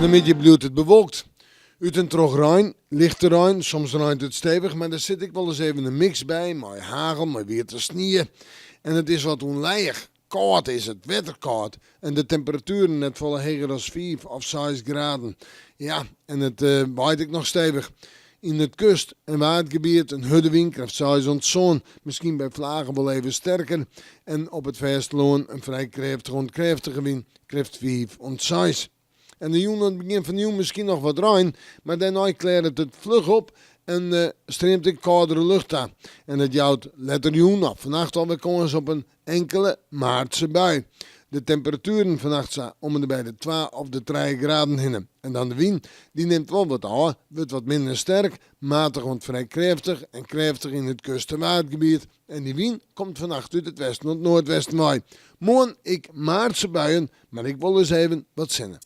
de middei bliuwt it bewolkt. Ut en troch rein, lichte rein, soms reint it stevich, mar der sit ek wolris even in miks by mei hagel, mei wiete snie. En it is wat ûnlijich. Kâld is it, wetterkâld. En de temperatueren net folle heger as fiif of seis graden. Ja, en it waait ek noch stevich. Yn it kust en waadgebiet in hurde wyn, krêft seis oant sân, miskien by flagen wol even sterker. En op it fêstelân in frij krêftige oant krêftige wyn, krêft fiif oant seis. En de jûn oan it begjin fan de jûn miskien noch wat rein, mar dêrnei klearret it fluch op en streamt ek kâldere lucht ta. En dat jout letter jûn of fannacht alwer kâns op in inkele maartse bui. De temperatueren fannacht sa om en by de twa of de trije graden hinne. En dan de wyn, dy nimt wol wat ôf, wurdt wat minder sterk, matich oant frij krêftich en krêftich yn it kust- en waadgebiet. En dy wyn komt fannacht út it westen oant noardwesten wei. Moarn ek maartse buien, mar ek wolris even wat sinne.